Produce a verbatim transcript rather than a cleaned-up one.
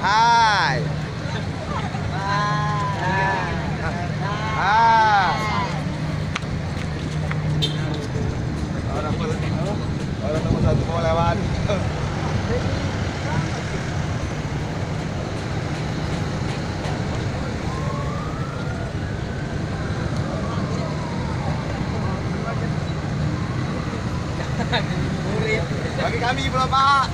Hai. Hai. Orang, orang nomor satu mau lewat. Bagi kami pulo, Pak.